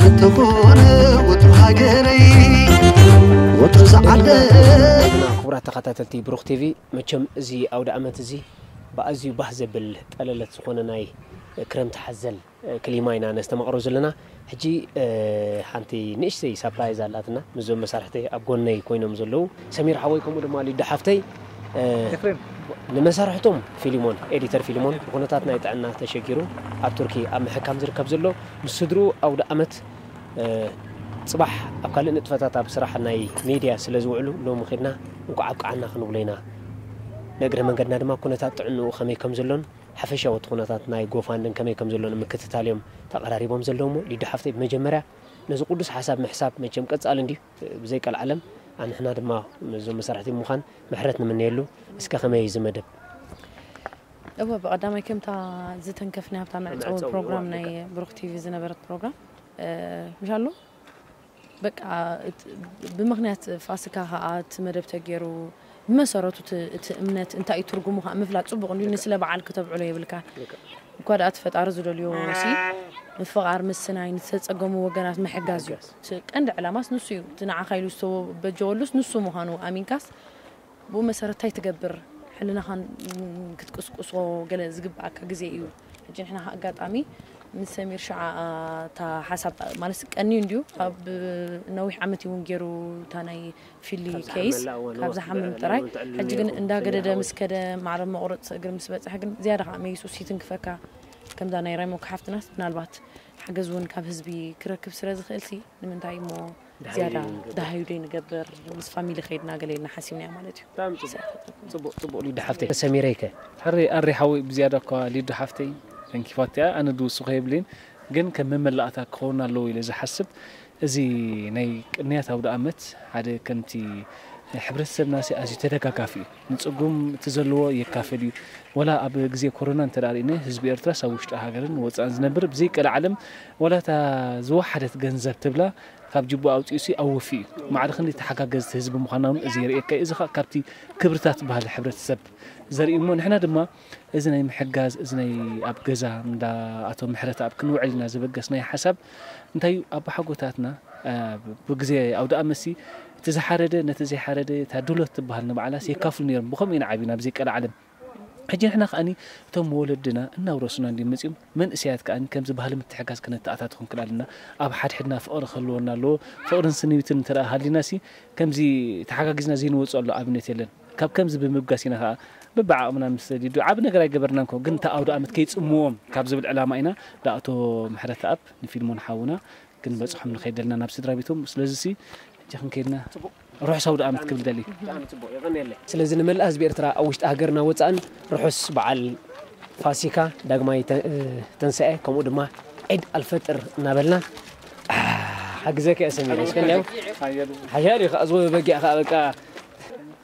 እንተኾነ ወትሩ ሃገረይ ወትሩ ዝዓለ ክቡራት ተኸታተልቲ ብሩኽ ቲቪ፣ መቸም እዚ ኣውደ ዓመት እዚ ብኣዝዩ ባህ ዘብል ጠለለት ዝኾነ ናይ ክረምቲ ሓዘል ክሊማ ኢና ነስተማቕሮ ዘለና። ሕጂ ሓንቲ ንእሽተይ ሳፕራይዝ ኣላትና። ምስዞም መሳርሕተይ ኣብ ጎነይ ኮይኖም ዘለዉ ሰሚር ሓወይ፣ ከምኡ ድማ ሊዱ ሓፍተይ፣ ንመሳርሕቶም ፊሊሞን፣ ኤዲተር ፊሊሞን ብኩነታት ናይ ጥዕና ተሸጊሩ ኣብ ቱርኪ ኣብ ምሕካም ዝርከብ ዘሎ፣ ምስ ስድርኡ ኣውደ ዓመት ጽባሕ ኣብ ካልእ ንጥፈታት ኣብ ስራሕ ናይ ሚድያ ስለ ዝውዕሉ፣ ሎሚ ኬድና እንኳዕ ኣብቅዓና ክንብሎ ኢና። ንእግረ መንገድና ድማ ኩነታት ጥዕንኡ ከመይ ከም ዘሎን ሓፈሻዊ እቲ ኩነታት ናይ ጎፋንድን ከመይ ከም ዘሎን ምክትታል እዮም ተቐራሪቦም ዘለዉ። እሞ ሊዱ ሓፍተይ፣ ብመጀመርያ ነዚ ቅዱስ ሓሳብ ምሕሳብ መቸም ቀጻሊ እንድዩ፣ ብዘይ ቀልዓለም። ኣንሕና ድማ እዞም መሳርሕቲ ምዃን ምሕረት ንምነየሉ። እስከ ከመይ እዩ እዚ መደብ? እወ፣ ብቐዳማይ ከምታ ዝተንከፍና ኣብታ መዕጸዊ መዕጸዊ፣ ፕሮግራም እወ፣ ናይ ልክዕ። ብሩኽ ቲቪ ዝነበረት ፕሮግራም፣ ምሻሉ በቃ፣ እት- ብምኽንያት ፋሲካ ከዓ እቲ መደብ ተገይሩ፣ ብመሰረቱ እቲ- እቲ እምነት እንታይ እዩ ትርጉሙ ከዓ ምፍላጥ ጽቡቕ እንዲ። ንስለ በዓል ክተብዕሎ የብልካ። እኳ ደኣ እቲ ፈጣሪ ዝደልዮ ሲ ምፍቓር፣ ምስናይ፣ ንዝተጸገሙ ወገናት ምሕጋዝ እዩ። እቲ ቀንዲ ዕላማስ ንሱ እዩ። እቲ ንዓኻ ኢሉ ዝተበጀወሉስ ንሱ ምዃኑ ኣሚንካስ፣ ብኡ መሰረት እንታይ ትገብር? ሕልናኻን ክትቅስቅሶ ገለ ዝግብኣካ ግዜ እዩ። ሕጂ ንሕና ኣጋጣሚ ምስ ሰሚር ሽዓ እታ ሓሳብ ማለት ቀንዩ እንድዩ፣ ካብ ነዊሕ ዓመት እውን ገይሩ እታ ናይ ፊሊ ካብ ኬስ ዝሓመላ እዋን ካብ ወስድ ዝሓምም ዕላማ ጥራይ። እንተዕልሉ ሕጂ ግን ነይሩ እንዳገደደ ሰሚር ምስ ከደ ማዕረ መቑረፅ እግሪ ምስ በፅሐ ግን ዝያዳ ከዓ መይሱ ሲትንክፈካ። ከምዛ ናይ ራይሞካ ሓፍትናስ ምናልባት ሓገዝ እውን ካብ ህዝቢ ክረክብ ስለ ዝኽእል ሲ ንምንታይ እሞ ዝያዳ ደሃዩ ደይ ንገብር፣ ምስ ፋሚሊ ከይድና ገለ ኢልና ሓሲብናዮ ማለት እዩ። ብጣዕሚ ጽቡቕ። ጽቡቕ፣ ጽቡቕ ሊዱ ሓፍተይ። ሰሚረይከ? ኣሬ ኣሬ ሓወይ ብዝያዳ እኳ ሊዱ ሓፍተይ ተንኪፋትያ ኣነ ድውስኾ የብለይን፣ ግን ከም መመላእታ ክኸውን ኣለዎ ኢለ ዝሓስብ እዚ ናይ ቅንያት ኣውደ ኣመት ሓደ ከምቲ ሕብረተሰብና ሲ ኣዝዩ ተደጋጋፊ እዩ። ንጽጉም እቲ ዘለዎ የካፍል እዩ። ወላ ኣብ ግዜ ኮሮና እንተ ርኢነ ህዝቢ ኤርትራስ ኣብ ውሽጢ ሃገርን ወጻእን ዝነብር ብዘይቀልዓለም ወላ እታ ዝወሓደት ገንዘብ ትብላ ካብ ጅቡ ኣውፂኡ ሲ ኣወፊ እዩ። ማዕረ ክንዲ ተሓጋገዝቲ ህዝቢ ምዃና እውን እዚ የርእየካ እዩ። እዚ ከዓ ካብቲ ክብርታት ባህሊ ሕብረተሰብ ዘርኢ እሞ ንሕና ድማ እዚ ናይ ምሕጋዝ እዚ ናይ ኣብ ገዛ እንዳ ኣቶ ምሕረት ኣብ ክንውዕል ኢና ዝበገስናዮ ሓሳብ እንታይ እዩ ኣባሓጎታትና ብግዜ ኣውደ ኣመሲ እቲ ዝሓረደ ነቲ ዘይሓረደ እታ ድሎት ትበሃል ንባዕላስ የካፍሉ ነይሮም። ብኸምኡ ኢና ዓቢና ብዘይቀልዓለም። ሕጂ ንሕና ከኣኒ እቶም ወለድና እናውረሱና እንዲ መፅኦም መንእሰያት ከኣኒ ከምዚ ባህሊ ምትሕጋዝ ከነተኣታትኹ ክንክእል ኣለና። ኣብ ሓድሕድና ፍቕሪ ክህልወና ኣለዎ። ፍቕርን ስንቢትን እንተ ደኣ ሃሊና ሲ ከምዚ ተሓጋጊዝና ዘይንወፅኦ ኣሎ ኣብነት የለን። ካብ ከምዚ ብምብጋስ ኢና ከዓ በብዓቕምና ምስ ሊዱ ዓቢ ነገር ኣይገበርናን ኮ ግን እታ ኣውደ ኣመት ከይፅምዎም ካብ ዝብል ዕላማ ኢና ንኣቶ ምሕረተኣብ ንፊልሞን ሓውና ክንበፅሖም ንኸይድ ደልና ናብ ስድራ ቤቶም። ስለዚ ሲ ሕጂ ክንከይድና ርሑስ ኣውደ ኣመት ክብል ደሊ። ስለዚ ንመላእ ህዝቢ ኤርትራ ኣብ ውሽጢ ሃገርና ወፃእን ርሑስ በዓል ፋሲካ ዳግማይ ተ- ተንሳኤ ከምኡ ድማ ዒድ ኣልፈጥር እናበልና ሓግዘካ እየ ሰሚረ እስከ እንዲያው ሓያል እዩ ከዓ ዝወ በጊዕ ከዓ በቃ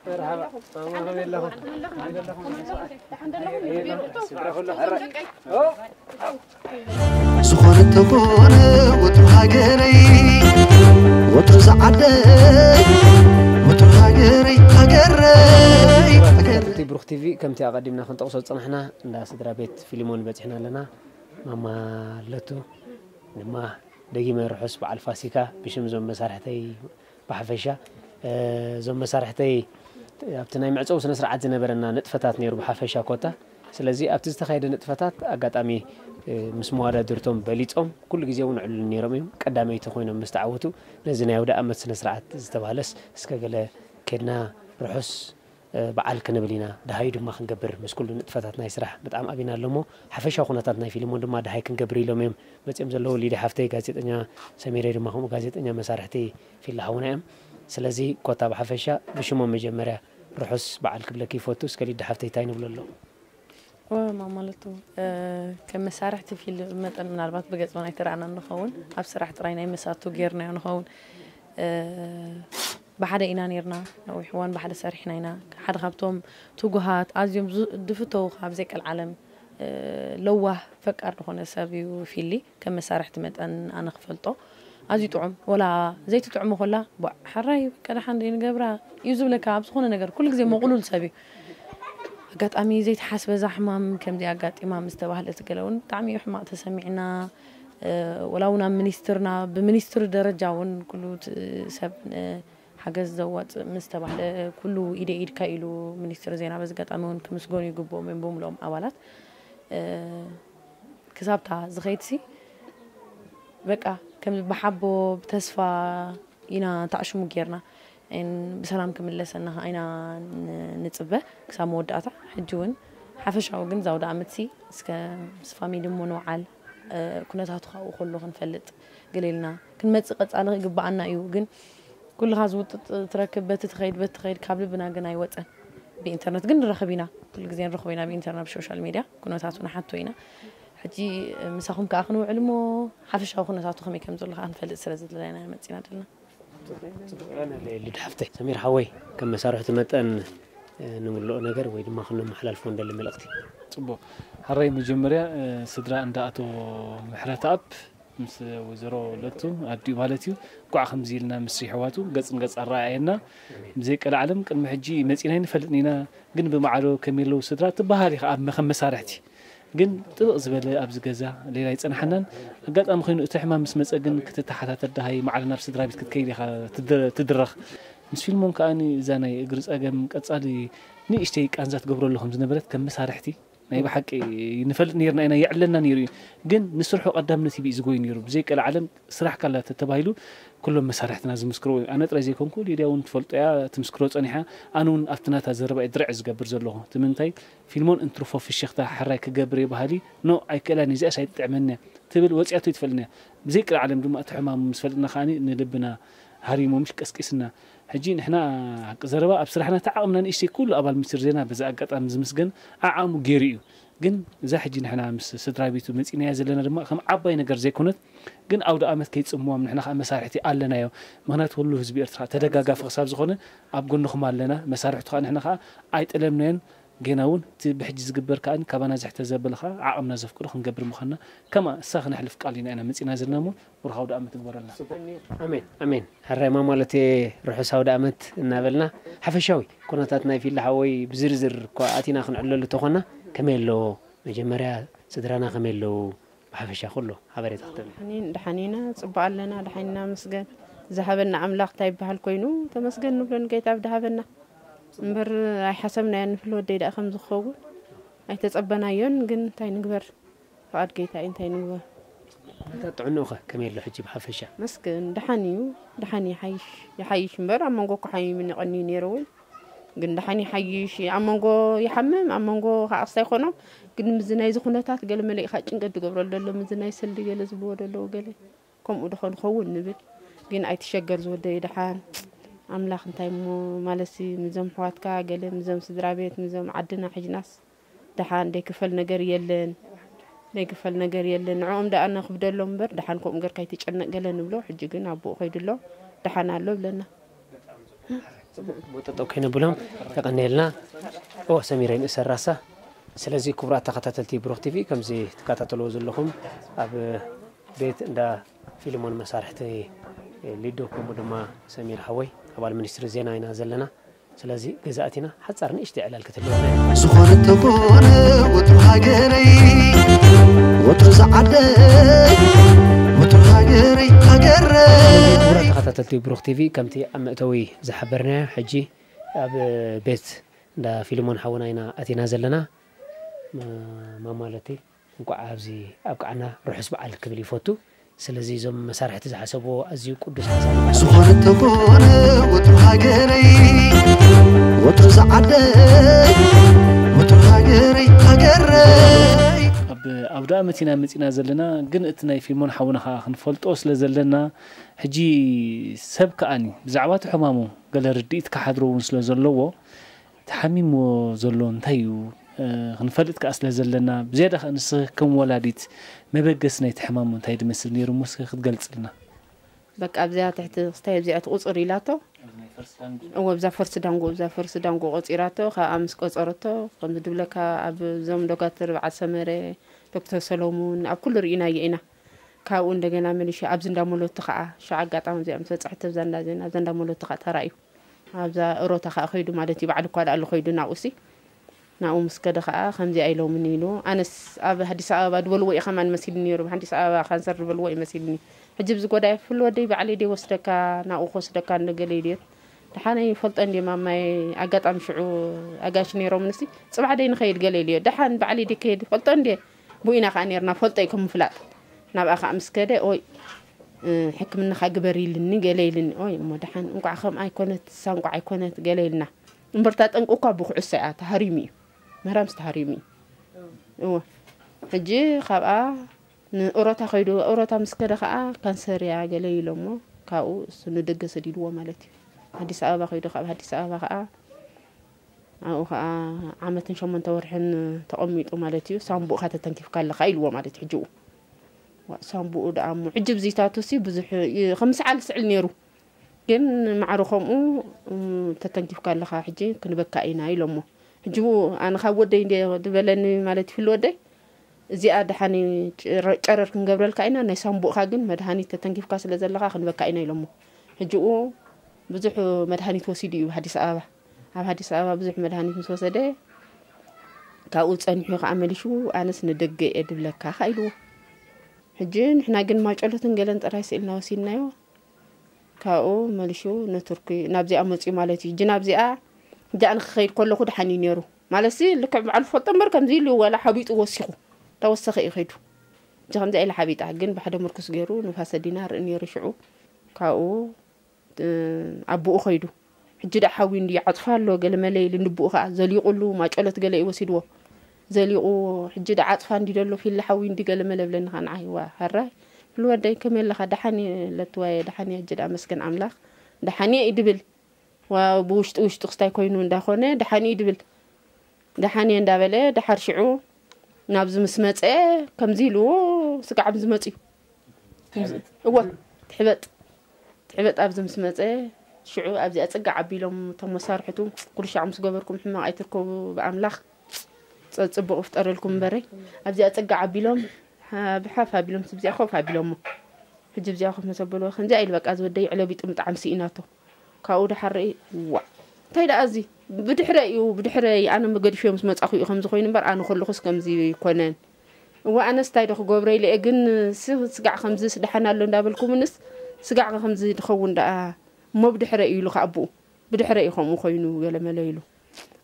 መርሓባ ማማ ከመይ ኣለኹም? ዝኾነ ተኾነ ወትሩ ሃገረይ ወትሩ ዝዓደይ ወትሩ ሃገረይ ሃገረይ ሃገረይ ብሩክ ቲቪ ከምቲ ኣቐዲምና ክንጠቕሶ ዝፀናሕና እንዳ ስድራ ቤት ፊሊሞን በፂሕና ኣለና። ማማ ኣለቱ ድማ ደጊመ ርሑስ በዓል ፋሲካ ብሽም እዞም መሳርሕተይ ብሓፈሻ እዞም መሳርሕተይ ኣብቲ ናይ መዕፀዊ ስነ ስርዓት ዝነበረና ንጥፈታት ነይሩ ብሓፈሻ ኮታ። ስለዚ ኣብቲ ዝተኻየደ ንጥፈታት ኣጋጣሚ ምስ መዋዳድርቶም በሊፆም ኩሉ ግዜ እውን ዕሉል ነይሮም እዮም። ቀዳመይቲ ኮይኖም ምስ ተዓወቱ ነዚ ናይ ኣውደ ኣመት ስነ ስርዓት ዝተባህለስ እስከ ገለ ኬድና ርሑስ በዓል ክንብል ኢና። ደሃዩ ድማ ክንገብር ምስ ኩሉ ንጥፈታት ናይ ስራሕ ብጣዕሚ ኣቢና ኣሎ እሞ ሓፈሻዊ ኩነታት ናይ ፊልሞን ድማ ደሃይ ክንገብር ኢሎም እዮም መፅኦም ዘለዉ። ሊዲ ሓፍተይ ጋዜጠኛ ሰሚረይ ድማ ከምኡ ጋዜጠኛ መሳርሕቲ ፊልም ሓውና እዮም። ስለዚ ኮታ ብሓፈሻ ብሽሞም መጀመርያ ርሑስ በዓል ክብለኪ ይፈቱ። እስከ ሊዲ ሓፍተይ እንታይ ንብሎ ኣሎ? ማማለቱ ከም መሳርሕቲ ፊልም መጠን ምናልባት ብገጽና ኣይተረኣና እንኸውን ኣብ ስራሕ ጥራይ ናይ መሳቱ ጌርናዮ ንኸውን። ብሓደ ኢና ነርና ነዊሕ እዋን ብሓደ ሰሪሕና ኢና። ሓደ ካብቶም ትጉሃት ኣዝዮም ዝፍተዉ ካብ ዘይቀልዓለም ለዋህ ፈቃር ዝኾነ ሰብ እዩ ፊሊ። ከም መሳርሕቲ መጠን ኣነ ክፈልጦ ኣዝዩ ጥዑም ወላ ዘይትጥዕሞ ኮላ ቧዕ ሕራይ በቃ ደሓን ደይ ንገብራ እዩ ዝብለካ ኣብ ዝኾነ ነገር ኩሉ ግዜ መቑሉል ሰብ እዩ። ኣጋጣሚ ዘይተሓስበ እዛ ሕማም ከምዚ ኣጋጢማ ምስ ተባህለት ገለ እውን ብጣዕሚ እዩ ሕማቕ ተሰሚዕና። ወላ እውን ኣብ ሚኒስትርና ብሚኒስትሪ ደረጃ እውን ኩሉ እቲ ሰብ ሓገዝ ዘዋፅእ ምስ ተባህለ ኩሉ ኢደ ኢድካ ኢሉ ሚኒስትሪ ዜና በዚ ኣጋጣሚ እውን ክምስገኑ ይግብኦም እዮም ብምልኦም ኣባላት ክሳብታ ዝኸይድሲ በቃ ከም ብሓቦ ብተስፋ ኢና ታዕሽሙ ጌርና ብሰላም ክምለሰና ከዓ ኢና ንፅበ ክሳብ መወዳእታ። ሕጂ እውን ሓፈሻዊ ግን ዛውደ ዓመትሲ እስከ ምስ ፋሚሊ እሞ ንውዓል ኩነታቱ ካብኡ ከሎ ክንፈልጥ ገሌልና ክንመፅእ ቀፃሊ ክግበኣና እዩ። ግን ኩልኻ ዝውጥጥ ትረክብ በቲ ትኸይድ በቲ ትኸይድ ካብ ልብና ግን ኣይወፀን። ብኢንተርነት ግን ንረኽብ ኢና፣ ኩሉ ግዜ ንረኽቦ ኢና ብኢንተርነት ብሶሻል ሚድያ ኩነታቱ ንሓቶ ኢና። ሕጂ ምሳኹም ከዓ ክንውዕል እሞ ሓፈሻዊ ኩነታቱ ከመይ ከም ዘሎ ከዓ ክንፈልጥ ስለ ዝደለና ኢና መፂና ዘለና። ልድ ሓፍተይ ሰሚር ሓወይ ከም መሳርሕቲ መጠን ንምልኦ ነገር ወይ ድማ ክነመሓላልፎ እንደሊ መልእኽቲ። ፅቡቅ ሓራይ መጀመርያ ስድራ እንዳ ኣቶ ምሕረተኣብ ምስ ወይዘሮ ለቱ ኣዲኡ ማለት እዩ። እንኳዕ ከምዚ ኢልና ምስ ይሕዋቱ ገጽ ንገጽ ኣረኣየና። ብዘይ ቀልዓለም ቅድሚ ሕጂ መጺና ኣይንፈልጥን ኢና፣ ግን ብማዕዶ ከመይ ኣለዉ ስድራ ትበሃል ኢኻ ኣብ ከም መሳርሕቲ። ግን ጥብቕ ዝበለ ኣብዚ ገዛ ሌላ ኣይጸንሓናን። ኣጋጣሚ ኮይኑ እቲ ሕማም ምስ መጸ ግን ክትተሓታተር ደሃይ ማዕረ ናብ ስድራ ቤት ክትከይድ ኢኻ ትድረኽ። ምስ ፊልሞን ከኣ እዛ ናይ እግሪ ጸገም ቀጻሊ ንእሽተይ ቃንዛ ትገብረሉ ከም ዝነበረት ከም መሳርሕቲ ናይ ብሓቂ ንፈልጥ ነርና ኢና የዕለና ነይሩ እዩ። ግን ንስርሑ ቀዳምነት ሂቢ እዩ ዝጎይ ነይሩ። ብዘይ ቀልዓለም ስራሕ ካላ ተተባሂሉ ኩሎም መሳርሕትና ዝምስክርዎ እዩ። ኣነ ጥራይ ዘይኮንኩ ሊድያ እውን ትፈልጦ እያ ትምስክሮ ጸኒሓ። ኣነ እውን ኣብቲ ናታ ዘረባ እዩ ድርዕ ዝገብር ዘለኹ። እቲ ምንታይ ፊልሞን እንትርፎ ፍሽኽታ ሕራይ ክገብር እየ በሃሊ ኖ ኣይክእላን እዚኣስ ኣይትጥዕመኒ እያ ትብል ወፂኣቶ ይትፈልጥን እያ። ብዘይ ቀልዓለም ድማ እቲ ሕማሙ ምስ ፈልጥና ከዓኒ ንልብና ሃሪሞ ምሽ ቀስቂስና። ሕጂ ንሕና ሓቂ ዘረባ ኣብ ስራሕና እቲ ዓቕምና ንእሽተይ ኩሉ ኣባል ሚኒስትር ዜና በዚ ኣጋጣሚ ዝምስገን ዓዓሙ ገይሩ እዩ። ግን እዛ ሕጂ ንሕና ምስ ስድራ ቤቱ መፂናያ ዘለና ድማ ከም ዓባይ ነገር ዘይኮነት ግን ኣውደ ኣመት ከይፅምዎም ንሕና ከዓ መሳርሕቲ ኣለናዮ። ምክንያቱ ኩሉ ህዝቢ ኤርትራ ተደጋጋፊ ክሳብ ዝኾነ ኣብ ጎንኹም ኣለና። መሳርሕቱ ከዓ ንሕና ከዓ ኣይጠለምናዮን። ጌና እውን እቲ ብሕጂ ዝግበር ከዓ ካባና ዝሕተ ዘበለ ከዓ ዓቕምና ዘፍቅዶ ክንገብር ምዃንና ከማ እሳ ክነሕልፍ ቃል ኢና ኢና መፂና ዘለና እሞ ብሩኻዊ ደኣ ምትግበረልና። ኣሜን ኣሜን። ሕራይማ ማለት ርሑስ ኣውደ ኣመት እናበልና ሓፈሻዊ ኩነታት ናይ ፊላ ሓወይ ብዝርዝር እኳ ኣቲና ክንዕለሉ ተኾና ከመይ ኣለዎ መጀመርያ ስድራና ከመይ ኣለዉ ብሓፈሻ ኩሉ ሓበሬታ ክትህብ። ሓኒን ድሓኒና ፅቡቅ ኣለና ድሓኒና መስገን ዝሃበና ኣምላኽ እንታይ ይበሃል ኮይኑ ተመስገን ንብሎ ንጌታ ብድሃበና እምበር ኣይሓሰብናዮ ንፍል ወደይ ደኣ ከም ዝኸውን ኣይተጸበናዮን ግን እንታይ ንግበር ፍቓድ ጌታ እዩ እንታይ ንግበር ኩነታት ጥዕንኡ ከ ከመይ ኣሎ ሕጂ ብሓፈሻ መስገን ድሓን እዩ ድሓን ይሓይሽ ይሓይሽ እምበር ኣብ መንጎ እኮ ሓሚሙ ይቐንዩ ነይሩ እውን ግን ድሓን ይሓይሽ ኣብ መንጎ ይሓምም ኣብ መንጎ ከዓ ክስታይ ይኾኖም ግን ምዚ ናይዚ ኩነታት ገለ መለ ኢኻ ጭንቀት ዝገብረሉ ዘሎ ምዚ ናይ ሰልዲ ገለ ዝብልዎ ዘለዉ ገለ ከምኡ ዶ ንኸውን ንብል ግን ኣይትሸገር ዝወደይ ደሓን ኣምላኽ እንታይ እሞ ማለትሲ ምዞም ኣሕዋትካ ገለ ምዞም ስድራ ቤት ምዞም ዓድና ሕጅናስ ደሓን ደይክፈል ነገር የለን ደይክፈል ነገር የለን ንዕኦም ደኣ ነኽብደሎም እምበር ደሓን ከምኡ ገርካ ኣይትጨነቅ ገለ ንብሎ ሕጂ ግን ኣቦኡ ከይዱ ኣሎ ደሓን ኣሎ ብለና ጠጠው ከይነብሎም የቐንየልና። እወ ሰሚረ ንእሰራሳ። ስለዚ ክቡራት ተኸታተልቲ ብሩኽ ቲቪ ከምዚ ትከታተልዎ ዘለኹም ኣብ ቤት እንዳ ፊልሞን መሳርሕቲ ሊዶ ከምኡ ድማ ሰሚር ሓወይ ኣባል ሚኒስትሪ ዜና ኢና ዘለና። ስለዚ ገዛ ኣቲና ሓጻር ንእሽተይ ዕላል ክትህልወና እያ። ዝኾነ እንተኾነ ወትሩ ሃገረይ ወትሩ ዝዓደይ ወትሩ ሃገረይ ሃገረይ። ክቡራት ተኸታተልቲ ብሩኽ ቲቪ ከምቲ ኣብ መእተዊ ዝሓበርናዮ ሕጂ ኣብ ቤት እንዳ ፊልሞን ሓውና ኢና ኣቲና ዘለና። ማማለቲ እንኳዕ ኣብዚ ኣብቅዓና ርሑስ በዓል ክብል ይፈቱ። ስለዚ እዞም መሳርሕቲ ዝሓሰብዎ ኣዝዩ ቅዱስ ሓሳብ እዩ። ዝኾነ እንተኾነ ወትሩ ሃገረይ ወትሩ ዝዓደይ ወትሩ ሃገረይ ሃገረይ ኣብ ኣውደ ኣመት ኢና መፂና ዘለና ግን እቲ ናይ ፊልሞን ሓውና ከዓ ክንፈልጦ ስለ ዘለና ሕጂ ሰብ ከዓኒ ብዛዕባ እቲ ሕማሙ ገለ ርድኢት ክሓድሮ እውን ስለ ዘለዎ ተሓሚምዎ ዘሎ እንታይ እዩ ክንፈልጥ ከዓ ስለ ዘለና ብዝያዳ ከዓ ንስኺ ከም ወላዲት መበገሲ ናይቲ ሕማሙ እንታይ ድመስል ነይሩ እሞ እስኪ ክትገልፅልና በቃ ኣብዚኣ ትሕቲ ክስታይ ኣብዚኣ ትቁፅር ኢላቶ እወ ብዛ ፈርሲ ዳንጎ ብዛ ፈርሲ ዳንጎ ቆፂራቶ ካብኣ ምስ ቆፀረቶ ከምዚ ድብለካ ኣብ ዞም ዶጋትር በዓል ሰመረ ዶክተር ሰሎሙን ኣብ ኩሉ ርኢናዮ ኢና ካብኡ እንደገና መሊሹ ኣብዚ እንዳመለቱ ከዓ ሸዓ ኣጋጣሚ እዚኣ ምስ በፅሐት ኣብዛ እንዳዜና ኣብዛ እንዳመለቱ ከዓ ተራእዩ ኣብዛ እሮታ ከዓ ከይዱ ማለት እዩ ባዕሉ እኳ ደኣ ከይዱ ናብኡሲ ናብኡ ምስ ከደ ከዓ ከምዚኣ ኢሎምኒ ኢሉ። ኣነስ ኣብ ኣዲስ ኣበባ ድበልዎ እዩ ከማን መሲልኒ ነይሩ። ኣዲስ ኣበባ ካንሰር ድበልዎ እዩ መሲልኒ። ሕጂ ብዚ ጎዳይ ፍል ወደይ ባዕለይ ደይ ወስደካ፣ ናብኡ ክወስደካ እንደ ገለ ኢልዮ። ደሓነይ ይፈልጦ እንድየ ማማይ፣ ኣጋጣሚ ሽዑ ኣጋሽ ነይሮም ንሲ፣ ጽባሕ ደይ ንኸይድ ገለ ኢልዮ። ደሓን ባዕለይ ደይ ከይድ ፈልጦ እንድየ። ብኡ ኢና ከዓ ነይርና፣ ፈልጦ እዩ ከም ምፍላጥ። ናብኣ ከዓ ምስ ከደ፣ ኦይ፣ እ፣ ሕክምናኻ ግበር ኢልኒ፣ ገለ ኢልኒ። ኦይ፣ እሞ ደሓን፣ እንቋዕ ከምኣ ኣይኮነት፣ እሳ እንቋዕ ኣይኮነት፣ ገለ ኢልና። እምበርታ ጠንቁ እኳ ብኩዕሶ እያ፣ ተሃሪሙ እዩ። ምህራምስ ተሃሪሙ እዩ። እወ። ሕጂ ካብኣ ንእሮታ ከይዱ፣ እሮታ ምስ ከደ ከኣ ካንሰር እያ ገለ ኢሎሞ፣ ካብኡ እሱ ንደገ ሰዲድዎ ማለት እዩ። ኣዲስ ኣበባ ከይዱ፣ ካብ ኣዲስ ኣበባ ከኣ ኣብኡ ከኣ ዓመትን ሸሞንተ ወርሕን ተቐሚጡ ማለት እዩ። ሳምቡእካ ተተንኪፍካ ኣለኻ ኢልዎ ማለት እዩ። ሕጂ ኡ ዋ፣ ሳምቡኡ ደኣ እሞ ሕጂ ብዚታቱሲ ብዙሕ ይ-፣ ከም ሰዓል ስዕል ነይሩ። ግን ማዕረ ከምኡ፣ እ፣ ተተንኪፍካ ኣለኻ፣ ሕጂ ክንበካ ኢና ኢሎሞ። ሕጂ ብኡ ኣነ ካብ ወደይ እንደ ዝበለኒ ማለት ይፍል ወደይ፣ እዚኣ ደሓኒ ጨረ-፣ ጨረር ክንገብረልካ ኢና፣ ናይ ሳምቡእኻ ግን መድሃኒት ተተንኪፍካ ስለ ዘለኻ ክንበካ ኢና ኢሎሞ። ሕጂ ብኡ ብዙሕ መድሃኒት ወሲዱ እዩ ኣብ ኣዲስ ኣበባ። ኣብ ኣዲስ ኣበባ ብዙሕ መድሃኒት ምስ ወሰደ፣ ካብኡ ጸኒሑ ከኣ መሊሹ፣ ኣነስ ንደገ እየ ድብለካ ከኣ ኢልዎ። ሕጂ ንሕና ግን ማጨሎትን ገለን ጥራይ ስኢልና ወሲድናዮ። ካብኡ መሊሹ ንቱርኪ ናብዚኣ መጺኡ ማለት እዩ። ሕጂ ናብዚኣ፣ ሕጂ ኣነ ክኸይድ ከለኹ ደሓን እዩ ነይሩ። ማለትሲ ልክዕ በዓሉ ፈልጦ እምበር ከምዚ ኢሉ ዋላ ሓቢጡ ወሲኹ። ተወሰኸ እዩ ከይዱ። ሕጂ ከምዚኣ ኢለ ሓቢጣ፣ ግን ብሓደ ምርኩስ ገይሩ ንፋሰ ዲና ርኢ ነይሩ ሽዑ። ካብኡ፣ እ፣ ኣቦኡ ከይዱ። ሕጂ ደኣ ሓዊ እንድዩ ዓጽፋ ኣሎ፣ ገለ መለ ኢሉ ንቦኡ ከኣ ዘሊቑሉ፣ ማጨሎት ገለ እዩ ወሲድዎ። ዘሊቑ፣ ሕጂ ደኣ ዓጽፋ እንድዩ ዘሎ፣ ፊላ ሓዊ እንድዩ ገለ መለ ብለኒ ከኣ ንዓይ፣ ዋ፣ ሃራይ፣ ፍል ወደይ ከመይ ኣለኻ? ደሓን እየ ለትዋየ፣ ደሓን እየ፣ ሕጂ ደኣ መስገን ኣምላኽ፣ ደሓን እየ እዩ ድብል። ዋ፣ ብውሽጢ ውሽጢ ክስታይ ኮይኑ እንዳኾነ፣ ደሓን እዩ ድብል። ደሓን እየ እንዳበለ፣ ደሓር ሽዑ ናብዚ ምስ መጸ፣ ከምዚ ኢሉ ስጋዕ ኣብዚ መጽዩ። ከምዚ፣ እወ፣ ትሕበጥ፣ ትሕበጥ ኣብዚ ምስ መጸ፣ ሽዑ ኣብዚኣ ጽጋዕ ኣቢሎም እቶም መሳርሕቱ፣ ኩሉ ሻዕ ምስ ገበርኩም ሕማቕ ኣይትርከቡ፣ ብኣምላኽ ጸ-፣ ጽቡቕ ይፍጠረልኩም እምበረይ። ኣብዚኣ ጽጋዕ ኣቢሎም፣ ሓ-፣ ብሓፍ ኣቢሎም፣ ስብዚኣ ኮፍ ኣቢሎሞ። ሕጂ ብዚኣ ኮፍ መሰበልዎ፣ ከምዚኣ ኢሉ በቃ ዝወደይ ዕለቢጡ ምጥዓም ስኢናቶ። ካብኡ ደሓር ርኢ፣ ዋእ፣ እንታይ ደኣ እዚ? ብድሕረይ እዩ፣ ብድሕረይ፣ ኣነ መገድፍዮ ምስ መጻኹ እዩ ከምዚ ኮይኑ እምበር፣ ኣነ ከለኹስ ከምዚ ኣይኮነን። እወ፣ ኣነስ እንታይ ዶ ክገብሮ ኢለ እየ፣ ግን ስ-፣ ስጋዕ ከምዚ ስደሓን ኣሎ እንዳበልኩምንስ፣ ስጋዕ ከምዚ ድኸውን ደኣ፣ እሞ ብድሕረይ እዩ ኢሉ ከኣ ኣቦኡ፣ ብድሕረይ እዩ ከምኡ ኮይኑ ገለ መለ ኢሉ።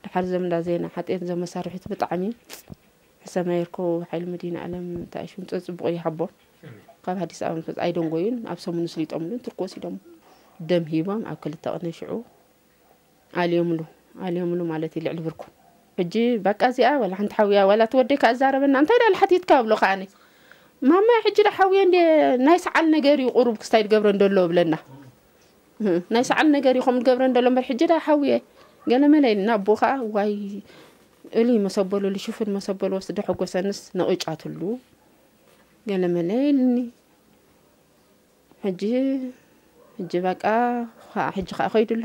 ደሓር ዘም እንዳ ዜና ሓጥየት ዘም መሳርሒት ብጣዕሚ ሕሰማ ይርከቡ። ሓይሊ መድኃኔዓለም እንታይ ሽም ጸ-፣ ጽቡቕ ይሃቦ። ካብ ኣዲስ ኣበባ ምስ መጽ-፣ ኣይደንጎዩን፣ ኣብ ሰሙን ስሊጦምሉን ቱርክ ወሲዶም። ደም ሂቦም ኣብ ክልተ ቅነ ሽዑ ኣልዮምሉ፣ ኣልዮምሉ ማለት እዩ ልዕሊ ብርኩ። ሕጂ በቃ እዚኣ ዋላ ሓንቲ ሓውያ ዋላ እቲ ወደይ ከኣ ዝዛረበና፣ እንታይ ደኣ ሓቲትካ እብሎ ከኣ ኣነ። ማማ ሕጂ ደኣ ሓውየ እንደ ናይ ሰዓል ነገር እዩ ቁሩብ ክስታይ ድገብረ እንደሎ እብለና። እህ፣ ናይ ሰዓል ነገር እዩ ከም ድገብረ እንደሎ እምበር ሕጂ ደኣ ሓውየ ገለ መለ ኢልና ኣቦ ከኣ ዋይ እሊ መሰበሉ ልሽፍን መሰበሉ ወስደ ሕጎሰንስ ነቕጫትሉ ገለ መለ ኢልኒ። ሕጂ፣ ሕጂ በቃ ኸዓ፣ ሕጂ ኸዓ ኸይዱ ኣሎ።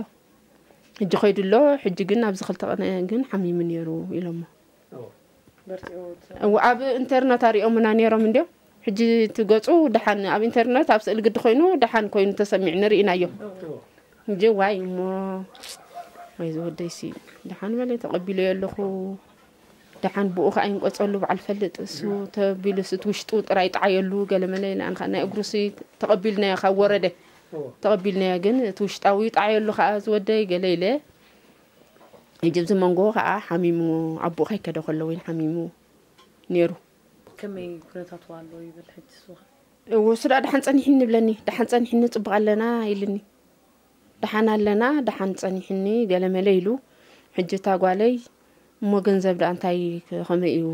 ሕጂ ኸይዱ ኣሎ። ሕጂ ግን ኣብዚ ክልተ ቀነ ግን ሓሚሙ ነይሩ ኢሎሞ። እዎ፣ ኣብ ኢንተርነት ኣሪኦምና ነይሮም እንድዮም። ሕጂ እቲ ገጹ ደሓን ኣብ ኢንተርነት ኣብ ስእሊ ግዲ ኮይኑ ደሓን ኮይኑ ተሰሚዑ ንርኢናዮ። ሕጂ ዋይ እሞ፣ ወይ ዝወደይሲ፣ ደሓን በለ ተቐቢለዮ ኣለኹ። ደሓን ብኡ ኸዓ ይንቆጸሉ በዓል ፈልጥ እሱ ተቢሉስ እቲ ውሽጡ ጥራይ ጣዓየሉ ገለ መለ ኢለ ኣነ ኸዓ ናይ እግሩሲ ተቐቢልናዮ ካብ ወረደ። እዎ። ተቐቢልናዮ ግን እቲ ውሽጣዊ ጣዓየሉ ኸዓ ዝወደይ ገለ ኢለ። ሕጂ ኣብዚ መንጎ ኸዓ ሓሚሙ ኣቦኡ ከይከደ ከሎ ወይን ሓሚሙ ነይሩ። ከመይ ኩነታቱ ኣሎ ይብል ሕጂ እሱ ኸ? እዎ፣ እሱ ደኣ ደሓን ጸኒሕኒ ይብለኒ። ደሓን ጸኒሕኒ ጽቡቕ ኣለና ኢልኒ። ደሓን ኣለና፣ ደሓን ጸኒሕኒ ገለ መለ ኢሉ። ሕጂ እታ ጓለይ፣ እሞ ገንዘብ ደኣ እንታይ ከ-፣ ከመይ እዩ?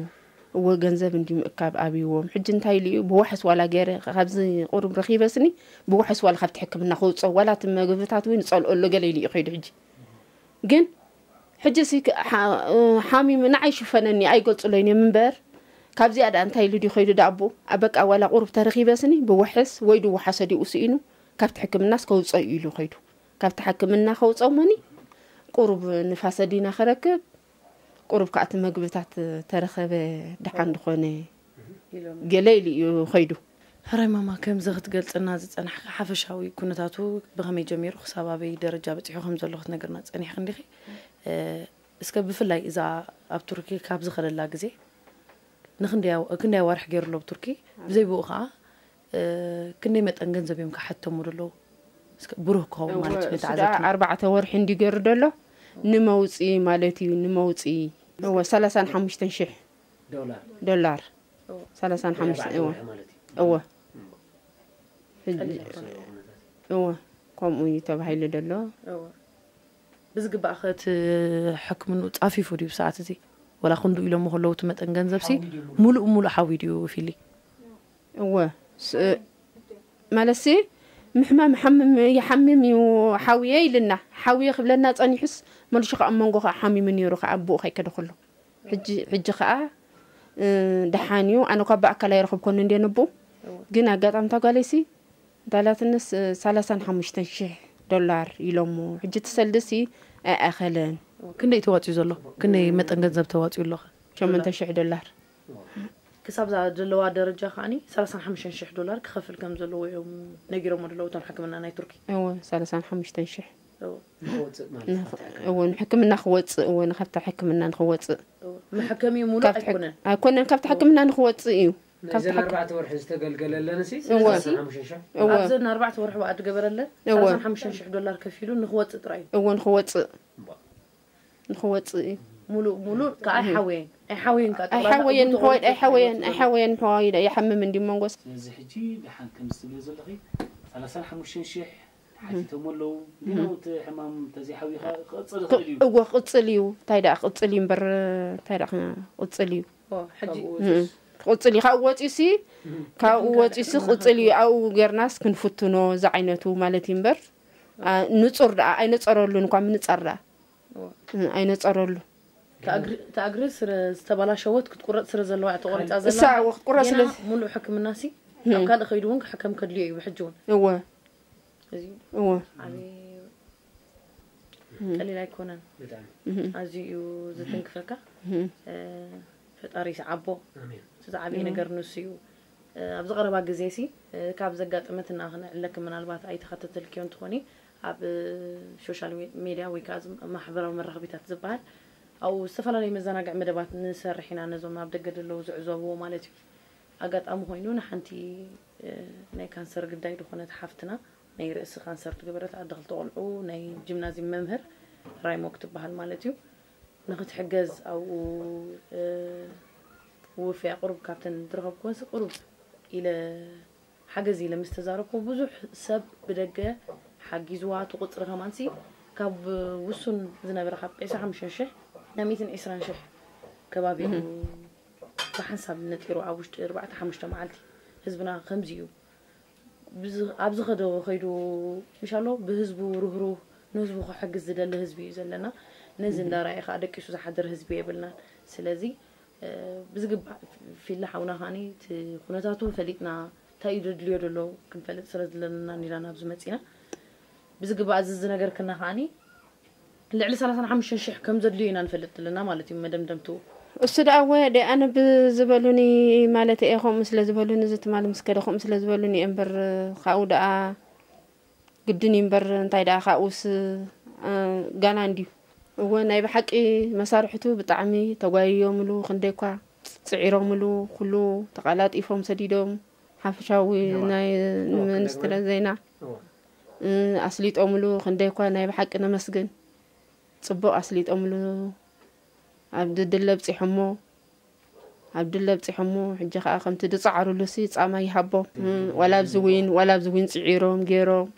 እወ ገንዘብ እንዲ ምእካብ ኣብይዎም። ሕጂ እንታይ ኢሉ እዩ? ብዋሕስ ዋላ ገይረ፣ ካብዚ ቁሩብ ረኺበስኒ፣ ብዋሕስ ዋላ ካብቲ ሕክምና ከውጽኦ፣ ዋላ እቲ መግብታት እውን ይጸልኦ ኣሎ ገለ ኢሉ እዩ ከይዱ ሕጂ። ግን ሕጂ ሲ ክ-፣ ሓ-፣ ሓሚሙ ንዓይ ይሽፈነኒ፣ ኣይገልጽለይን እዮም እምበር፣ ካብዚኣ ደኣ እንታይ ኢሉ ድዩ ከይዱ ደኣ ኣቦኡ? ኣ፣ በቃ ዋላ ቁሩብ ተረኺበስኒ፣ ብዋሕስ ወይ ድዋሓሶ ድዩ ስኢኑ፣ ካብቲ ሕክምናስ ከውጽኦ እዩ ኢሉ ከይዱ። ካብቲ ሕክምና ከውጽኦ እሞኒ፣ ቁሩብ ንፋሰ ዲና ክረክብ፣ ቁሩብ ከኣ እቲ መግብታት ተረኸበ፣ ደሓን ድኾነ ኢሎም። ገለ ኢሉ እዩ ከይዱ። ሕራይ ማማ፣ ከምዚ ክትገልጽልና ዝጸናሕካ ሓፈሻዊ ኩነታቱ ብኸመይ ጀሚሩ ክሳብ ኣበይ ደረጃ በጺሑ ከም ዘሎ ክትነግርና ጸኒሕኪ እንዲኺ። እ፣ እስከ ብፍላይ እዛ ኣብ ቱርኪ ካብ ዝኸደላ ግዜ ንክንደይ ኣው- ክንደይ ኣዋርሕ ገይሩ ኣሎ ኣብ ቱርኪ? ብዘይ ብኡ ከዓ እ፣ ክንደይ መጠን ገንዘብ እዮም ክሓተሙ ዘለዉ? እስከ ብሩህ ክኸውን ማለት እዩ ነቲ እሱ ደኣ ዓዘብትና። ኣርባዕተ ወርሒ እንዲ ገይሩ ደሎ ንመውፅኢ ማለት እዩ። ንመውፅኢ እወ ሰላሳን ሓሙሽተን ሽሕ ዶላር ዶላር እወ። ሰላሳን ሓሙሽተ እወ ማለት እዩ። እወ ሕጂ ቀሊል ኣይኮነን። እወ ከምኡ እዩ ተባሂሉ ደሎ። እወ ብዝግባእ ከ እቲ ሕክምንኡ ፃፊፉ ድዩ ብሰዓት እዚ? ወላ ክንዱ ኢሎሞ ከለዉ እቲ መጠን ገንዘብ ሲ ሙሉእ ሙሉእ ሓዊ ድዩ ፊሊ? እወ ስ- ማለት ሲ ምሕማም ሓምም ይሓምም እዩ ሓውየ ኢልና ሓውየ ክብለና ጸኒሑስ መልሹ ከኣ ኣብ መንጎ ከኣ ሓሚሙ ነይሩ ከኣ ኣብኡ ከይከደ ከሎ ሕጂ ሕጂ ከኣ እ፣ ደሓን እዩ። ኣነ እኳ ብኣካል ኣይረኸብኮን እንደ ነቦ ግን ኣጋጣሚ እታ ጓለይሲ ዳላትንስ ሰላሳን ሓሙሽተን ሽሕ ዶላር ኢሎሞ ሕጂ ትሰልድሲ ኣይኣኸለን። ክንደይ ተዋፅዩ ዘሎ? ክንደይ መጠን ገንዘብ ተዋፅዩ ኣሎ? ሸሞንተ ሽሕ ዶላር። ክሳብ እዛ ዘለዋ ደረጃ ከዓኒ ሰላሳን ሓሙሽተን ሽሕ ዶላር ክኸፍል ከም ዘለዎ እዮም ነጊሮሞ ዘለዉ እቶም ሕክምና ናይ ቱርኪ። እወ ሰላሳን ሓሙሽተን ሽሕ እወ። ንኸ- እወ ንሕክምና ክወፅእ እወ ንካብታ ሕክምና ንክወፅእ እወ። መሐከሚ ሙሉእ ካብቲ ሕክ- ኣይኮነን። ኣይኮነን ካብቲ ሕክምና ንክወፅእ እዩ። ካብቲ እዘን ሕክ- ኣርባዕተ ወርሒ ዝተገልገለለን ሲ እወ። ሰላሳን ሓሙሽተን ሽሕ እወ ኣብዘን ኣርባዕተ ወርሒ በኣ ዝገበረለን እወ። ሰላሳን ሓሙሽተን ሽሕ ዶላር ከፊሉ ንክወፅእ ጥራይ እዩ። እወ ንክወፅእ ንክወፅእ እዩ። ሙሉእ ሙሉእ ከዓ ኣይሓወየን ኣይሓወየን ከዓ ጠቕላላ ኣይሓወየን እግሩ ምሕዋይ ተቖሪፁ ኣይሓወየን ይወፅእ ዘሎ። ኣይሓወየን ምሕዋይ ይሓምም እንዲ መንጎስ ስለዚ ሕጂ ደሓን ከም ዝትብልዮ ዘለኺ ሰላሳን ሓሙሽተን ሽሕ ሓቲቶም ኣለዉ። ግን እቲ ሕማም ተዘይሓዊኻ ክቕፅል ይኽእል እዩ። እወ ክቕፅል እዩ። እንታይ ደኣ ክቕፅል እዩ እምበር እንታይ ደኣ ክቕፅል እዩ። ኦ፣ ሕጂ ካብኡ እም፣ ክቕፅል እዩ። ካብኡ ወፂኡ ሲ ካብኡ ወፂኡ ሲ ክቕፅል እዩ። ኣብኡ ጌርናስ ክንፍትኖ እዚ ዓይነቱ ማለት እዩ እምበር አ፣ ንፁር ደኣ ኣይነፀረሉን እኳ ምንፃር ደኣ እወ። እ፣ ኣይነፀረሉ። ተኣግሪ ተኣግሪ ስለ ዝተባላሸወት ክትቁረፅ ስለ ዘለዋ እያ ተቆሪፃ እሳ ዘላ። እወ ክትቁረፅ ስለ ገና ሙሉእ ሕክምና ሲ እም። ኣብ ካልእ ከይዱ እውን ክሕከም ከድልዮ እዩ ብሕጂ እውን። እወ እዚ እወ ዓብዪ እም። ቀሊል ኣይኮነን። ብጣዕሚ እም። ኣዝዩ እዩ ዝትንክፈካ። እም። እ፣ ፈጣሪ ይስዓቦ። ኣሜን። እቲ ዝዓበየ እም። ነገር ንሱ እዩ። እ፣ ኣብዚ ቀረባ ግዜ ሲ እ፣ ካብ ዘጋጠመትና ክነዕለክ ምናልባት ኣይተኸታተልክዮ እንትኾኒ ኣብ እ፣ ሶሻል ሜ- ሜድያ ወይ ከዓ እዚ ማሕበራዊ መራኸቢታት ዝበሃል ኣብኡ ዝተፈላለዩ መዘናግዒ መደባት ንሰርሕ ኢና ነዞም ኣብ ደገ ዘለዉ ዝዕዘብዎ ማለት እዩ። ኣጋጣሚ ኮይኑ ንሓንቲ እ፣ ናይ ካንሰር ግዳይ ዝኾነት ሓፍትና ናይ ርእሲ ካንሰር ዝገበረት ኣደ ክልተ ቆልዑ ናይ ጂምናዝየም መምህር ራይሞክ ትበሃል ማለት እዩ ንክትሕገዝ ኣብኡ እ፣ ውፍያ ቁሩብ ካብተን ዝረኸብኩወንሲ ቁሩብ ኢለ ሓገዝ ኢለ ምስ ተዛረብኩ ብዙሕ ሰብ ብደገ ሓጊዝዋ እቲ ቁፅሪ ከማንሲ ካብ ውሱን ዝነበረ ካብ ዕስራ ሓሙሽተ ሽሕ ናብ ሚእትን ዕስራን ሽሕ ከባቢ እዩ ብሓንሳብ ነጢሩ ኣብ ውሽጢ ኣርባዕተ ሓሙሽተ መዓልቲ ህዝብና ከምዚ እዩ ብዝ- ኣብ ዝኸዶ ከይዱ ምሻሎ ብህዝቡ ርህሩህ ንህዝቡ ክሕግዝ ዝደሊ ህዝቢ እዩ ዘለና ነዚ እንዳረኣየ ከዓ ደቂሱ ዝሓድር ህዝቢ የብልናን ስለዚ እ፣ ብዝግባእ ፊላ ሓውና ከዓኒ እቲ ኩነታቱ ፈሊጥና እንታይ እዩ ዘድልዮ ዘሎ ክንፈልጥ ስለ ዘለና ኢና ናብዚ መፂና ብዝግባእ እዚ ዝነገርክና ከዓኒ ልዕሊ ሰላሳን ሓሙሽተን ሽሕ ከም ዘድልዮ ኢና ንፈልጥ ዘለና ማለት እዩ መደምደምትኡ እሱ ደኣ ወ ደኣነ ብዝበሉኒ ማለት እየ ከምኡ ስለ ዝበሉኒ እዚ ትማሊ ምስ ከደ ከምኡ ስለ ዝበሉኒ እየ እምበር ካብኡ ደኣ ግድን እዩ እምበር እንታይ ደኣ ካብኡስ እ፣ ጋና እንድዩ እወ ናይ ብሓቂ መሳርሕቱ ብጣዕሚ ተጓይዮምሉ ክንደይ እኳ ፅዒሮምሉ ኩሉ ተቐላጢፎም ሰዲዶም ሓፈሻዊ ናይ ሚኒስትሪ ዜና ኣስሊጦምሉ ክንደይ እኳ ናይ ብሓቂ ነመስግን ፅቡቕ ኣስሊጦምሉ ኣብ ድድለ ኣብፂሖሞ ኣብ ድለ ኣብፂሖሞ ሕጂ ከዓ ከምቲ ዝፀዓሩሉ ሲ ፃማ ይሃቦም ዋላ ኣብዚ ዊን ዋላ ኣብዚ ዊን ፅዒሮም ገይሮም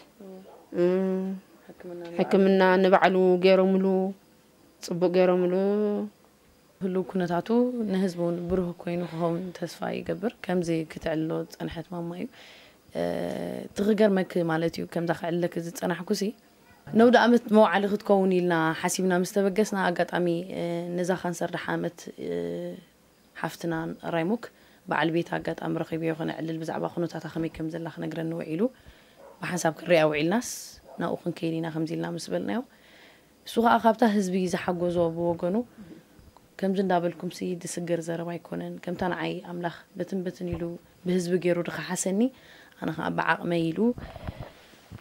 ሕክምና ንባዕሉ ገይሮምሉ ፅቡቅ ገይሮምሉ ህሉው ኩነታቱ ንህዝቢ እውን ብሩህ ኮይኑ ክኸውን ተስፋ ይገብር ከምዚ ክትዕልሎ ዝፀንሐት ማማ እዩ እቲ ክገርመኪ ማለት እዩ ከምዛ ክዕልለኪ ዝፀናሕኩ ሲ ነውዲ ኣመት መውዓሊ ክትከውን ኢልና ሓሲብና ምስ ተበገስና ኣጋጣሚ ነዛ ካንሰር ደሓመት ሓፍትና ራይሙክ በዓል ቤት ኣጋጣሚ ረኺብዮ ክነዕልል ብዛዕባ ኩነታታ ከመይ ከም ዘላ ክነግረኒ ውዒሉ ብሓንሳብ ክንሪኣ ውዒልናስ ናብኡ ክንከይድ ኢና ከምዚ ኢልና ምስ በልናዮ እሱ ከዓ ካብታ ህዝቢ ዝሓጎዞ ብወገኑ ከምዚ እንዳበልኩምሲ ድስገር ዘረባ ኣይኮነን ከምታ ንዓይ ኣምላኽ በትን በትን ኢሉ ብህዝቢ ገይሩ ድኸሓሰኒ ኣነ ከዓ ብዓቕመይ ኢሉ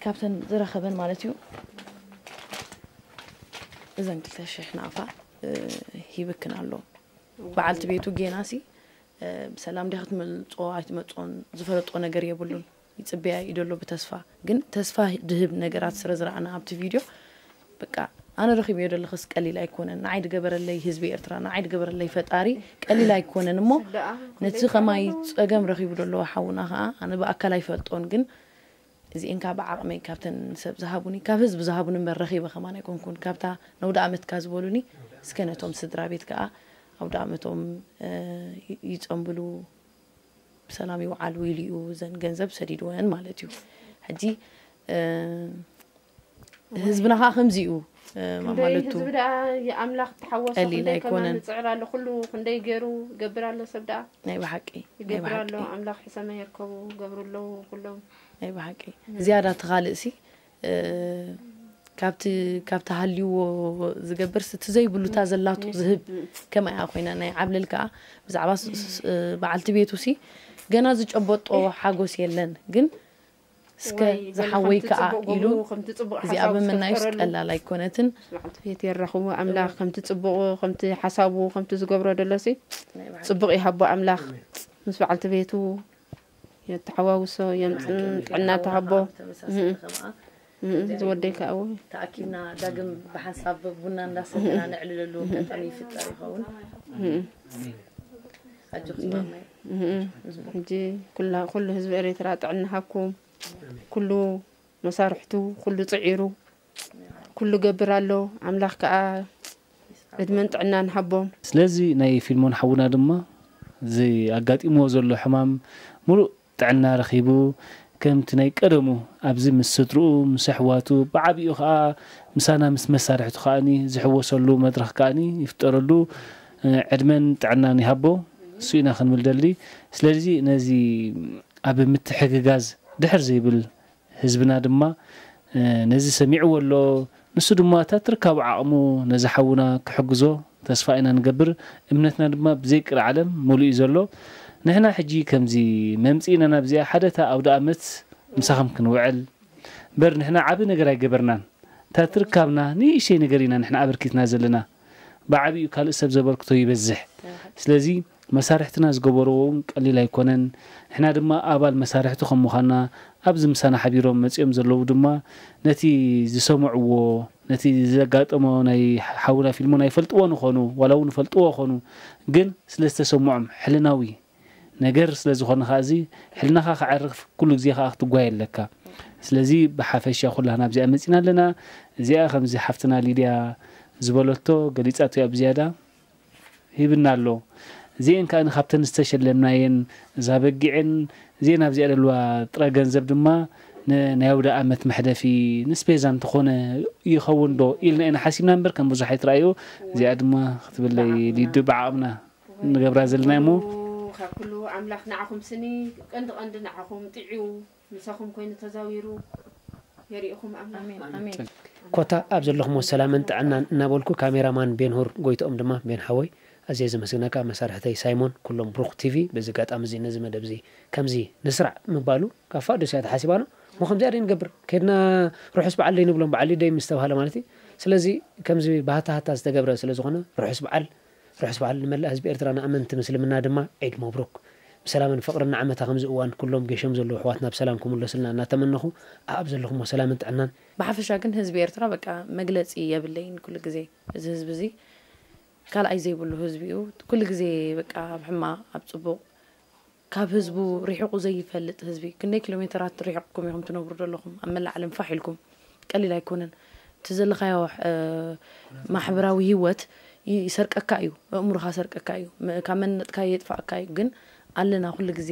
ካብተን ዝረኸበን ማለት እዩ እዘን ክልተ ሽሕ ናቕፋ ሂብክን ኣሎ። በዓልቲ ቤቱ ጌናሲ ብሰላም ዲኻ ክትመልጾ ኣይትመጾን ዝፈለጦ ነገር የብሉን። ይጽበያ እዩ ደሎ ብተስፋ። ግን ተስፋ ድህብ ነገራት ስረ ዝረኣና ኣብቲ ቪድዮ፣ በቃ፣ ኣነ ረኺበዮ ዘለኽስ ቀሊል ኣይኮነን። ንዓይ ድገበረለይ ህዝቢ ኤርትራ፣ ንዓይ ድገበረለይ ፈጣሪ ቀሊል ኣይኮነን። እሞ ነቲ ከማይ ጸገም ረኺቡ ደሎ ሓውና ከኣ ኣነ ብኣካል ኣይፈልጦን። ግን እዚኤን ካብ ዓቕመይ ካብተን ሰብ ዝሃቡኒ፣ ካብ ህዝቢ ዝሃቡኒ እምበር ረኺበ ከማን ኣይኮንኩን። ካብታ ነውደ ኣመትካ ዝበሉኒ፣ እስከ ነቶም ስድራ ቤት ከኣ ኣውደ ኣመቶም ይጸንብሉ፣ ብሰላም ይውዓሉ ኢሉ እዩ ዘን ገንዘብ ሰዲድወን ማለት እዩ። ሕጂ ህዝብና ከዓ ከምዚ እዩ። ማለቱ ህዝቢ ደኣ የኣምላኽ ተሓወሶ ቀሊል ኣይኮነን። ንጽዕር ኣሎ ኩሉ ክንደይ ገይሩ ይገብር ኣሎ ሰብ ደኣ ናይ ብሓቂ ይገብር ኣሎ። ኣምላኽ ሕሰመ የርከቡ ገብሩ ኣለዉ ኩሎም። ናይ ብሓቂ ዝያዳ ተኻልእሲ ካብቲ ካብቲ ሃልይዎ ዝገብር እቲ ዘይብሉታ ዘላቱ ዝህብ ከማይ ኮይና ናይ ዓብለል ከዓ ብዛዕባ በዓልቲ ቤቱ ሲ ገና ዝጨበጦ ሓጎስ የለን። ግን እስከ ዝሓወይ ከዓ ኢሉ እዚኣ ብምናዩስ ቀላል ኣይኮነትን። ቤት የራኽቡ ኣምላኽ ከምቲ ፅቡቕ ከምቲ ሓሳቡ ከምቲ ዝገብሮ ደሎሲ ፅቡቕ ይሃቦ ኣምላኽ ምስ በዓልቲ ቤቱ የተሓዋውሶ የምፅን ጥዕና ተሃቦ። ዝወደይ ከዓ እወ ተኣኪብና ዳግም ብሓንሳብ ቡና እንዳሰተና ነዕልለሉ ኣጋጣሚ ይፍጠር ይኸውን። ኣጆኺ ማማይ። ሕጂ ኩሉ ህዝቢ ኤርትራ ጥዕና ሃብኩም። ኩሉ መሳርሕቱ ኩሉ ፅዒሩ ኩሉ ገብር ኣሎ። ኣምላኽ ከዓ ዕድመን ጥዕናን ሃቦም። ስለዚ ናይ ፊልሞን ሓውና ድማ እዚ ኣጋጢምዎ ዘሎ ሕማም ሙሉእ ጥዕና ረኺቡ ከምቲ ናይ ቀደሙ ኣብዚ ምስ ስድርኡ ምስ ኣሕዋቱ ብዓቢኡ ከዓ ምሳና ምስ መሳርሕቱ ከዓኒ ዝሕወሰሉ መድረኽ ከዓኒ ይፍጠረሉ። ዕድመን ጥዕናን ይሃቦ። እሱ ኢና ክንብል ደሊ። ስለዚ ነዚ ኣብ ምትሕግጋዝ ድሕር ዘይብል ህዝብና ድማ ነዚ ሰሚዕዎ ኣሎ። ንሱ ድማ እታ ትርካቡ ዓቕሙ ነዚ ሓውና ክሕግዞ ተስፋ ኢና ንገብር። እምነትና ድማ ብዘይ ቅርዓለም ሙሉእ እዩ ዘሎ። ንሕና ሕጂ ከምዚ መምጽኢና ናብዚኣ ሓደ እታ ኣውደ ኣመት ምሳኹም ክንውዕል እምበር ንሕና ዓቢ ነገር ኣይገበርናን። እታ ትርካብና ንእሽተይ ነገር ኢና ንሕና ኣበርኪትና ዘለና። ብዓቢኡ ካልእ ሰብ ዘበርክቶ ይበዝሕ። ስለዚ መሳርሕትና ዝገበርዎ እውን ቀሊል ኣይኮነን። ንሕና ድማ ኣባል መሳርሕቲ ከም ምዃንና ኣብዚ ምሳና ሓቢሮም መጺኦም ዘለዉ ድማ ነቲ ዝሰምዕዎ ነቲ ዘጋጠሞ ናይ ሓውና ፊልሞን ኣይፈልጥዎን ይኾኑ ዋላ እውን ይፈልጥዎ ይኾኑ ግን ስለ ዝተሰምዖም ሕልናዊ ነገር ስለ ዝኾነ ከዓ እዚ ሕልናኻ ከዕርፍ ኩሉ ግዜ ከዓ ክትጓየ ኣለካ። ስለዚ ብሓፈሻ ኩላህና ኣብዚኣ መፂና ኣለና። እዚኣ ከምዚ ሓፍትና ሊድያ ዝበለቶ ገሊፃቶ እያ ብዝያዳ ሂብና ኣሎ። እዚኤን ከዓ ካብተን ዝተሸለምናየን እዛ በጊዕን እዚኤን ኣብዚኣ ዘለዋ ጥረ ገንዘብ ድማ ንናይ ኣውደ ኣመት መሕደፊ ንስፔዛ እንተኾነ ይኸውን ዶ ኢልና ኢና ሓሲብና እምበር ከም ብዙሕ ኣይትረኣዮ። እዚኣ ድማ ክትብለይ ሊዱ ብዓቕምና ንገብራ ዘለና እሞ ካብ ኩሉ ኣምላኽ ንዓኹም ስኒ ቀንዲ ቀንዲ ንዓኹም ጥዕዩ ምሳኹም ኮይኑ ተዛዊሩ የርእኹም ኣምላኽ። ኣሜን ኣሜን። ኮታ ኣብ ዘለኹሞ ሰላምን ጥዕናን እናበልኩ ካሜራማን ቤንሁር ጎይትኦም ድማ ቤን ሓወይ ኣዝየ ዘመስግነካ መሳርሕተይ ሳይሞን ኩሎም ብሩኽ ቲቪ በዚ ኣጋጣሚ እዚ ነዚ መደብ እዚ ከምዚ ንስራዕ ምባሉ ካብ ፋዱስ እያ ተሓሲባና እሞ ከምዚኣ ደይ ንገብር ከድና ርሑስ በዓል ደይ ንብሎም በዓል ደይ ምስ ተባሃለ ማለት እዩ። ስለዚ ከምዚ ብሃታ ሃታ ዝተገብረ ስለ ዝኾነ ርሑስ በዓል ርሑስ በዓል ንመላእ ህዝቢ ኤርትራ ንኣመንቲ ምስልምና ድማ ዒድ መብሩክ ብሰላምን ፍቕርን ንዓመታ ከምዚ እዋን ኩሎም ገሾም ዘለዉ ኣሕዋትና ብሰላም ክምለሱልና እናተመነኹ ኣብ ዘለኹሞ ሰላምን ጥዕናን። ብሓፈሻ ግን ህዝቢ ኤርትራ በቃ መግለጺ የብለይን ኩሉ ግዜ እዚ ህዝቢ እዚ ካልኣይ ዘይብሉ ህዝቢ እዩ። ኩሉ ግዜ በቃ ኣብ ሕማቕ ኣብ ጽቡቕ ካብ ህዝቡ ሪሒቑ ዘይፈልጥ ህዝቢ። ክንደይ ኪሎ ሜተራት ሪሒቕኩም ኢኹም ትነብሩ ዘለኹም ኣብ መላእ ዓለም ፋሕ ኢልኩም። ቀሊል ኣይኮነን። እቲ ዘለኻዮ ማሕበራዊ ህይወት ይሰርቀካ እዩ፣ ኣእምሮኻ ሰርቀካ እዩ፣ ካብ መንነትካ የጥፋእካ እዩ። ግን ኣለና ኩሉ ግዜ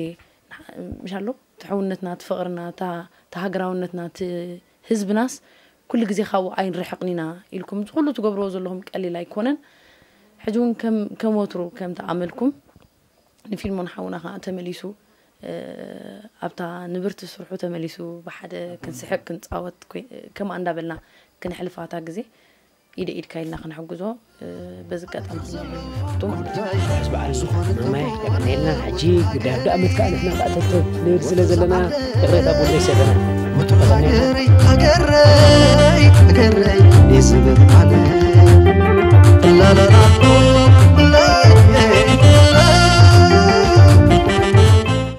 ምሽ ኣሎ እቲ ሕውነትና እቲ ፍቕርና እታ ሃገራውነትና እቲ ህዝብናስ ኩሉ ግዜ ካብኡ ኣይንርሕቕን ኢና ኢልኩም እዚ ኩሉ ትገብርዎ ዘለኹም ቀሊል ኣይኮነን። ሕጂ እውን ከም ወትሩ ከም ተኣመልኩም ንፊልሞን ሓውና ከዓ ተመሊሱ ኣብታ ንብርቲ ስርሑ ተመሊሱ ብሓደ ክንስሕቅ ክንፃወት ከምኣ እንዳበልና ክነሕልፋ እታ ግዜ ኢደ ኢድካ ኢልና ክንሕግዞ በዚ ኣጋጣሚ ክነግረኩም ንፈቱ ማለት እዩ። ርሑስ በዓል ማማይ የቐንየልና። ሕጂ ጉዳይ ኣውደ ኣመት ከዓ ንሕና ከዓ ተተብ ንብል ስለ ዘለና ይቕሬታ ብወለይ ሰገና።